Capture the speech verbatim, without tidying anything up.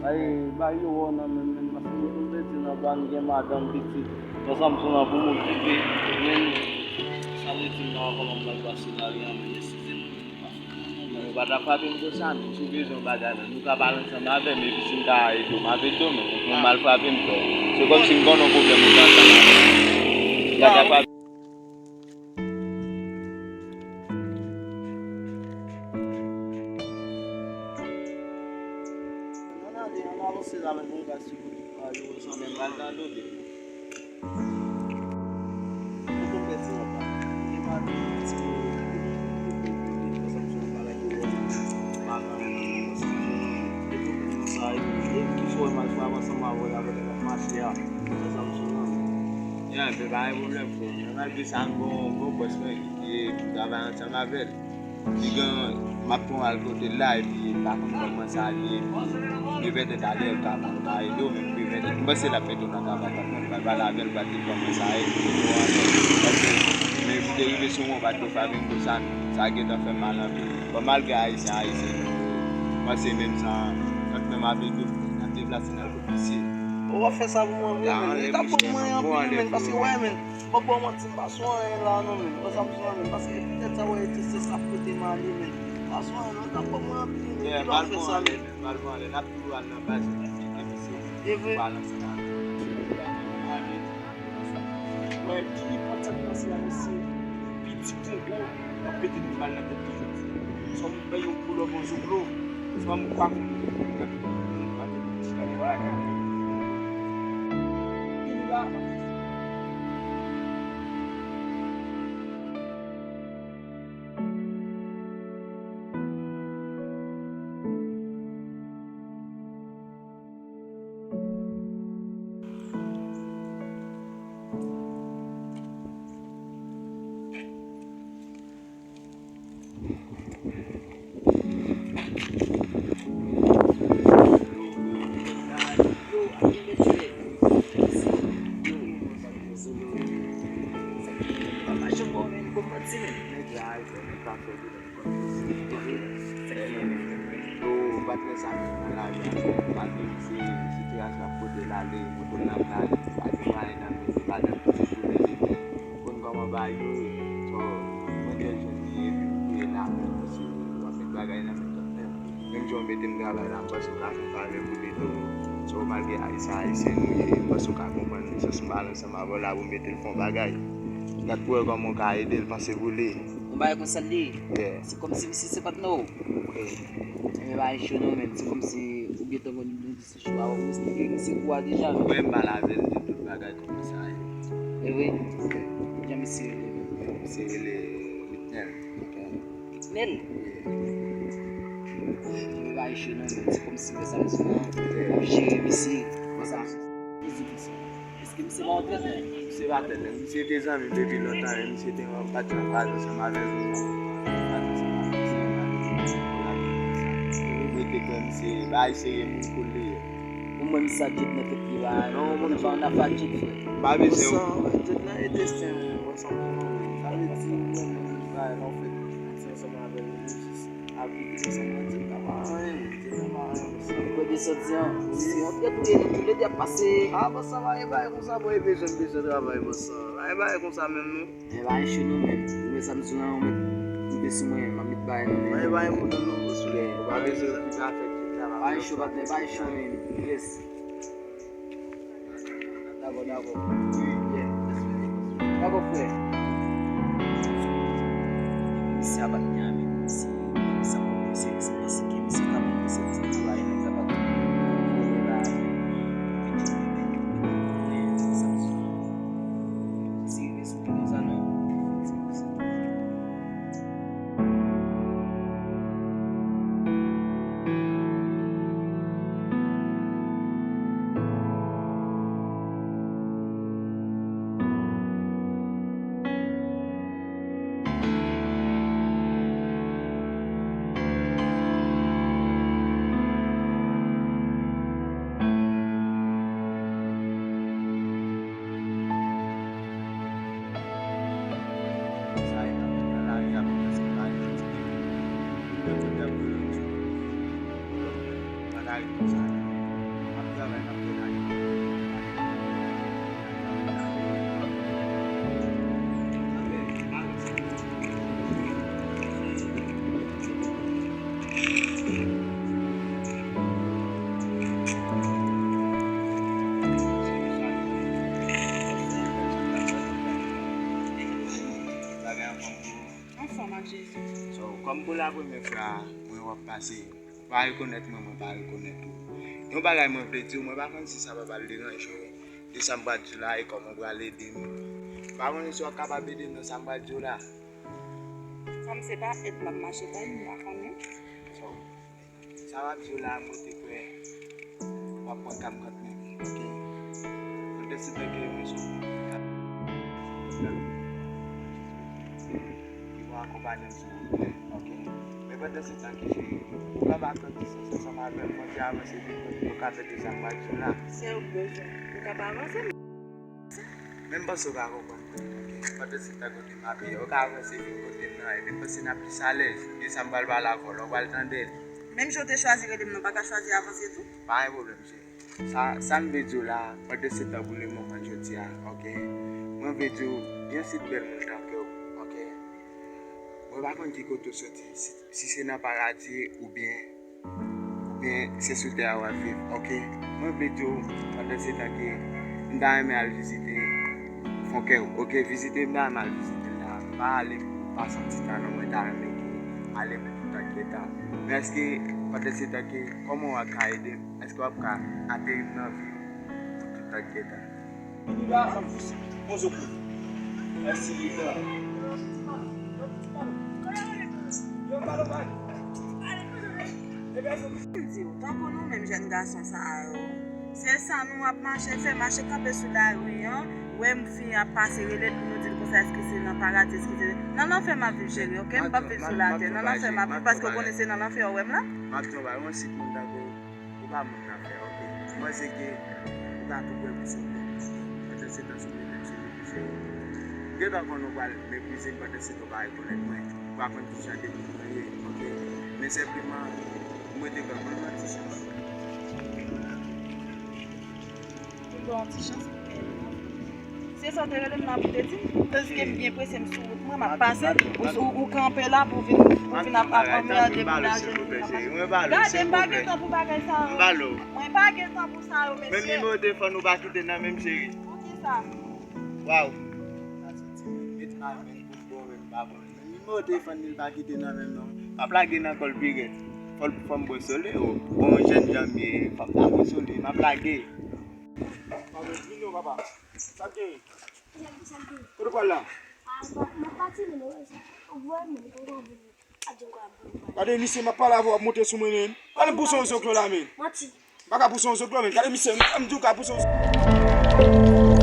Bay, bay yo wè w nan menm, menm, paske nou tout te di nan bwa, nou gen madanm, pitit. Nan Samson an pou m okipe, men sa vle di m pa wè kòman m pral pase lari a, men eskize m. Yo pa ta frape m konsa, men si w bezwen yon bagay la, nou ka pale ansanm avè m, epi si m ka ede w, m ap ede w, men pou w mal frape m, frè. Se kòmsi m konnen yon pwoblèm ou gen ansanm avè m. Yo pa ta frape. Ann ale, ann avanse la, men bon, gaz sou kote pa yo, sa menm pral nan lote. Ya, men pa gen pwoblèm, frè. Malgre sa, m gon, gon bòs mwen ki travay ansanm avè l. Li gen, m ap pran al kote l la, epi m pa konn kòman sa ye, epi petèt talè l ka, ka ede w, men petèt m panse l ap mete w nan travay, pa t pral pale avè l, pa t di l kòman sa ye, epi mete w ansanm. Paske, men m te rive sou mwen, w pa t dwe frape m konsa, non. Sa gentan fè m mal anpil. Bon, malgre Ayisyen, Ayisyen, nou, m panse menm jan, ansanm avè nou, n ap deplase nan lòt misye. Ou ap fè sa pou mwen, vre, men. Li t ap bon pou mwen anpil, men, paske, wè, men. Bon, bon, manti, m pa sou anyen la, non, men. Mwen, sa m sou anyen, men. Paske, petèt sa, wè, se sa k pote m ale, men. M pa sou anyen, non, li t ap bon mwen anpil, men. Ki lè w fè sa, men? Pral pran lè, n ap toujou al nan baz, epi se, e vre, balanse nan wè, ki pantan nan se la, mesye. Pitit Kongo, w ap pete tout bal nan tèt li jodi a. Swa m bay yon pull up yon zoklo, swa m pa konn. Yo, patnè sa menm nan lavi a, malgre se sitiyasyon ap pote l ale, moto l nan pale, pa gen mwayen nan men, se pa nan piti jounen li menm. Ou konn kòman bagay yo ye. So, mwen gen jèn li ye, epi m touye la menm, paske w ap met bagay nan men tout menm. Menm jan w mete m travay la, m panse w ka fè yon favè pou li tou. So, malgre Ayisyen, Ayisyen nou ye, m panse w ka konprann nan sans m pale ansanm avè w la pou m mete l fè yon bagay. Gad pou wè kòman w ka ede l, panse pou li. Yon bagay konsa l ye. Yeah. Se kòmsi misye se patnè w. Yeah. Ebyen, pa cho non, men se kòmsi ou gentan konn nou di se cho a, ou esplike misye kou a deja, men. Mwen, m pale avè l de tout bagay, kòman sa ye. E vre? Yeah. Jan misye rele menm? Misye rele Mitnel. Ok. Mitnel? Yeah. Mwen pa riche non, men se kòmsi wè Samson an, l ap jere misye. Wè Samson. Eske misye pa yon trèt, men? Misye pa trèt, men misye te zanmi m depi lontan, men misye te yon pati anfaz ansanm avè m. Mwen te kwè misye, bagay serye, moun cool li ye. Ou menm sa jet nan tèt li la, non, moun pa nan afè jet, frè. M pa bezwen. Bon, sa, jet nan e destin, bon, sa, sa vle di, ou menm, bagay la, ou fèt, ou fèt ansanm avè l, ou jis ap viv ansanm, jet la pa anyen, jet la pa anyen, bon, sa. Ou kwè de sòti an, se yon trèt ou ye, nou toulède ap pase. Ah, bon, sa, pa gen bagay konsa, bon, e bezwen, bezwen travay, bon, sa. Pa gen bagay konsa menm, non. Men pa gen cho non, men. Ou wè Samson an, ou mèt rive sou mwen, m ap met bagay nan men. Pa gen, pa gen pwoblèm non, bòs. Ou pa bezwen okipe afè jet la, pa gen cho, patnè, pa gen cho, men. Yes. Dakò, dakò. Wi, yeah. Dakò, frè. Misye a bat Miami, misye, sa pou misye, misye, misye, misye, misye, misye, misye, misye, misye, misye, misye, misye, misye, misye, misye, misye, Anfòm ak Jezi. So, kòm pou la premyè fwa, mwen w ap pase. Ou pa rekonèt mwen, mwen pa rekonèt ou. Yon bagay mwen vle di w, mwen pa konn si sa pa pral deranje w de sa m pral di w la e kòman w pral ede m. Mwen pa konnen si w ap kapab ede m nan sa m pral di w la. Kòm se pa èd m ap mache bay, m pa konnen. So, sa m ap di w la, mwen te kwè w ap pran ka m kanmenm, oke? Pandan se tan ke mwen sou ki pou akonpanye m, silvouplè, oke? Men pandan se tan ke ou ka ba kondisyon sa ansanm avè m, mwen te avanse vin kote yo ka tande sa m pral di w la. Se ou k bezwen. Ou ka pa avanse, men. Men m panse w ka konprann mwen, oke? Pandan se tan kote m ap ye, ou ka avanse vin kote m nan, epi m panse n ap plis alèz. E sa m pral pale avè w la, ou pral tande l. Menm jan w te chwazi rele m nan, ou pa ka chwazi avanse tou? Pa gen pwoblèm, cheri. Sa, sa m vle di w la, pandan se tan pou lemoman jodi a, oke? Mwen vle di w, yon sit bèl moun tankou w, oke? Mwen pa konn ki kote w soti, si, si se nan paradi oubyen, oubyen se sou tè a w ap viv, oke? Mwen vle di w, pandan se tan ke m ta renmen al vizite fon kè w, oke? Vizite m ta renmen al vizite l la, m pa ale pou pase yon ti tan non, mwen ta renmen ke ale pou tout tan ki tan. Men èske pandan se tan ke, kòman w ap ka ede m? Èske w ap ka ateri m nan vi w pou tout tan ki tan? Liga ap pouse. Bon, zo kout. Mèsi, Liga. Yo, balo, balo. M di w, tankou nou menm jèn gason sa yo, se sa nou ap mache fè, mache kanpe sou lari an, wè yon fi ap pase, rele l pou nou di l konsa, èske se nan paradi, èske se nan lanfè m ap viv, cheri, oke? M p ap viv sou latè, nan lanfè m ap viv, paske w konnen se nan lanfè w wè m la. M ap di w yon bagay, yon sit moun tankou w, ou pa moun nan fè, oke? M panse ke ou ka tou pran pou sòt, oke? Pandan se tan sou mwen menm, se mwen ki jere. M gentan konnen w pral meprize m, pandan se tan w pa rekonèt mwen, ou pa konn ki jan de moun mwen ye, oke? Men senpleman, mwen te pran yon ti chans. Pou m ba w yon ti chans pou m ede w. Se sa w te rele m nan pou te di m? Tandis ke m byen prese, m sou wout mwen, m ap pase, ou, ou, ou kanpe la pou vin, pou vin ap, ap anmède m nan jenou. Gade, m pa gen tan pou bagay sa yo. Mwen pa gen tan pou sa yo, mesye. Menm nimewo telefòn ou pa kite nan men m, cheri. Poukisa? Waw. Nimewo telefòn li pa kite nan men m non. M ap lage nan kò l pi rèd. Fò l, fò m bwè sole o. Bon, jèn jan m ye, fò m ta bwè sole. M ap lage. Papa, vin non, papa. Sa k gen? Kote w pral la? M ap pati, men non, ou voye moun, ou voye moun. Gade misye, m ap pale avè w, w ap monte sou mwen, men. Gade m pouse yon zoklo la, men. Manti. M pa ka pouse yon zoklo, men. Gade misye, m di w ka pouse yon zoklo.